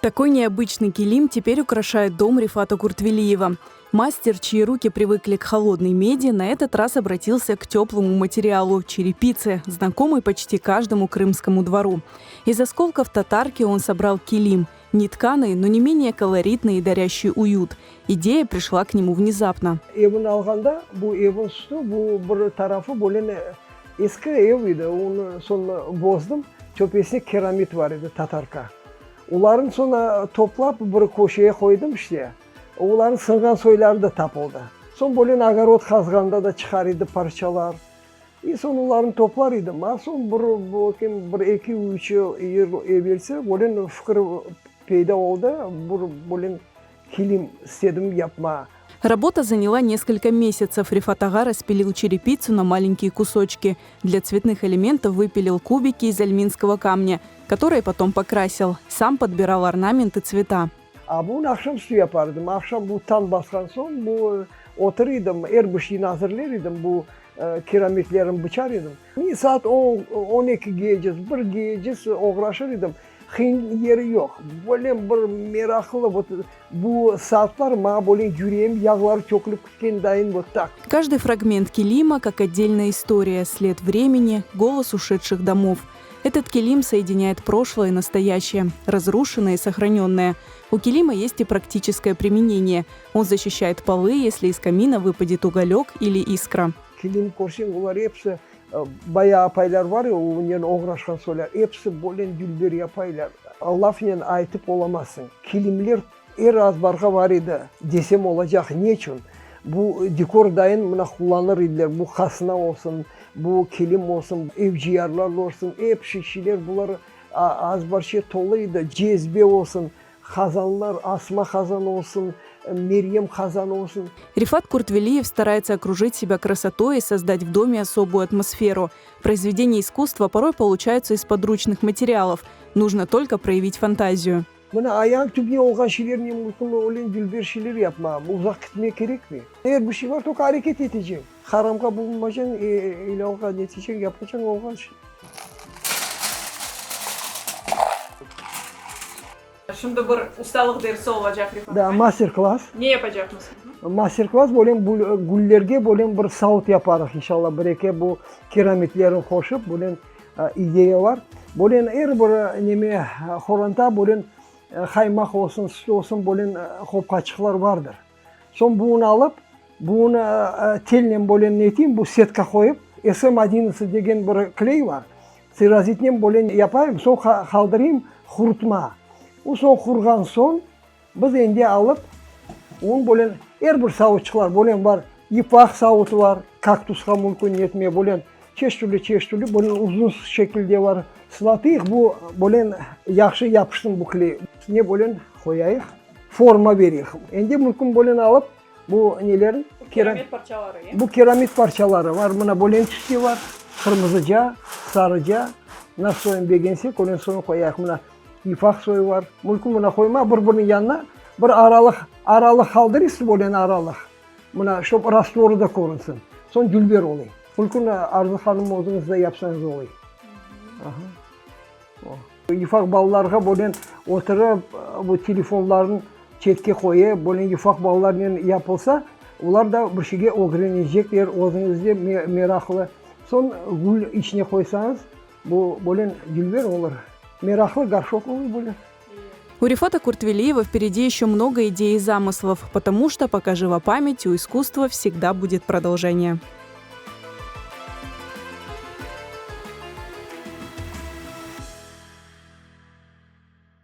Такой необычный килим теперь украшает дом Рифата Куртвелиева. Мастер, чьи руки привыкли к холодной меди, на этот раз обратился к теплому материалу – черепице, знакомой почти каждому крымскому двору. Из осколков татарки он собрал килим – не тканый, но не менее колоритный и дарящий уют. Идея пришла к нему внезапно. Evni alğanda, bu evin üstü, bu bir tarafı böyle eski ev edi, onı soñ bozdım, töpesine keramit bar edi, tatarka. Olarnı soñ toplap bir köşeye qoydım işte, olarnıñ sınğan soyları da tapıldı. Soñ böyle ogorod qazğanda da çıqar edi parçalar. İ soñ olarnı toplar edim. A soñ bir, belki, bir eki, üç yıl evelsi böyle fikir peyda oldı, bir böyle kilim istedim yapma. Работа заняла несколько месяцев. Рифат ağa распилил черепицу на маленькие кусочки. Для цветных элементов выпилил кубики из альминского камня, которые потом покрасил. Сам подбирал орнамент и цвета. A bunı aqşam üstü yapar edim. Aqşam bu tañ basqan soñ bu otur edim, er bir şeyni azırlar edim, bu kiramitlerni bıçar edim. Men saat on, on ekigece, birgece oğraşır edim. Qıyın yeri yoq. Böyle bir meraqlı, vot, bu saatlar maña böyle yüreğim yağları tökülip ketken dayın, vot tak. Каждый фрагмент килима, как отдельная история, след времени, голос ушедших домов. Этот килим соединяет прошлое и настоящее, разрушенное и сохраненное. У килима есть и практическое применение. Он защищает полы, если из камина выпадет уголек или искра. Kilim körseñ, olar episi, bayağı apaylar bar ya, onen oğraşqan soylar, episi böyle dülber yapaylar. Lafnen aytıp olamazsıñ. Kilimler er azbarğa bar edi, desem olacaq. Ne içün? Bu dekor dayın mına qullanır ediler, bu qasna olsun, bu kilim olsun, ev ciyarlar olsun, episi şeyler bular azbarça tolu edi, cezbe olsun, qazanlar, asma qazan olsun, meryem qazanı olsun. Refat Kurtveliyev старается окружить себя красотой и создать в доме особую атмосферу. Произведения искусства порой получаются из подручных материалов. Нужно только проявить фантазию. Mına ayağıñ tübüne olğan şeylernen mümkün öyle dülber şeyler yapma, uzaq ketmek kerekmey. Er bir şey bar, tolko areket eteceñ. Haramğa bulunmacañ, elâlğa neteceñ, yapacañ olğan şey. Şimdi bir ustalıq dersi olacaq, Refat Da, master-klass. Ne yapacaqmız? Master-klass böyle güllerge böyle bir savut yaparıq, inşallah, bir-eki bu keramitlerni qoşıp, böyle ideya bar. Böyle er bir neme qoranta böyle qaymaq olsun, süt olsun, böyle qopqaçıqlar bardır. Soñ bunı alıp, bunı telnen böyle neteyim, bu setka qoyıp, SM odinnadtsat degen bir kley bar, Tsirazitnen böyle yapayım, soñ qaldırayım qurutma. O soñ qurğan soñ, biz endi alıp, onı böyle er bir savutçıqlar böyle bar, yıpaq savutı bar, kaktusqa mümkün netme böyle çeşit türlü, çeşit türlü böyle uzun şekilde bar. Sılatayıq, bu böyle yahşı yapışsın bu kley. Ne böyle qoyayıq, forma bereyik. Endi mümkün böyle alıp, Bu neler? Keramit parçaları, ya? Bu keramit parçaları var. Mına bölen tüste var, qırmızıca, sarıca. Nasıl soyun begensek, öyle soyun qoyayıq. Mına yufaq soyu var. Mümkün mına qoyma, bir-biriniñ yanına bir aralıq, aralıq qaldırıysız, bölen aralıq. Mına, şob rastvorı da körünsin. Soñ dülber olıy. Mümkün, Arzı hanım, özüñiz de yapsañız olıy. Aha. Yufaq balalarğa bölen oturıp, bu telefonlarnı çetke qoyıp, bölen yufaq balalarnen yapılsa, olar da bir şeyge ögrenecekler, özüñiz de meraqlı. Soñ gül içine qoysañız, bu bölen dülber olur. Meraqlı gorşok olur bölen. У Рифата Куртвелиева впереди еще много идей и замыслов, потому что, пока жива память, у искусства всегда будет продолжение.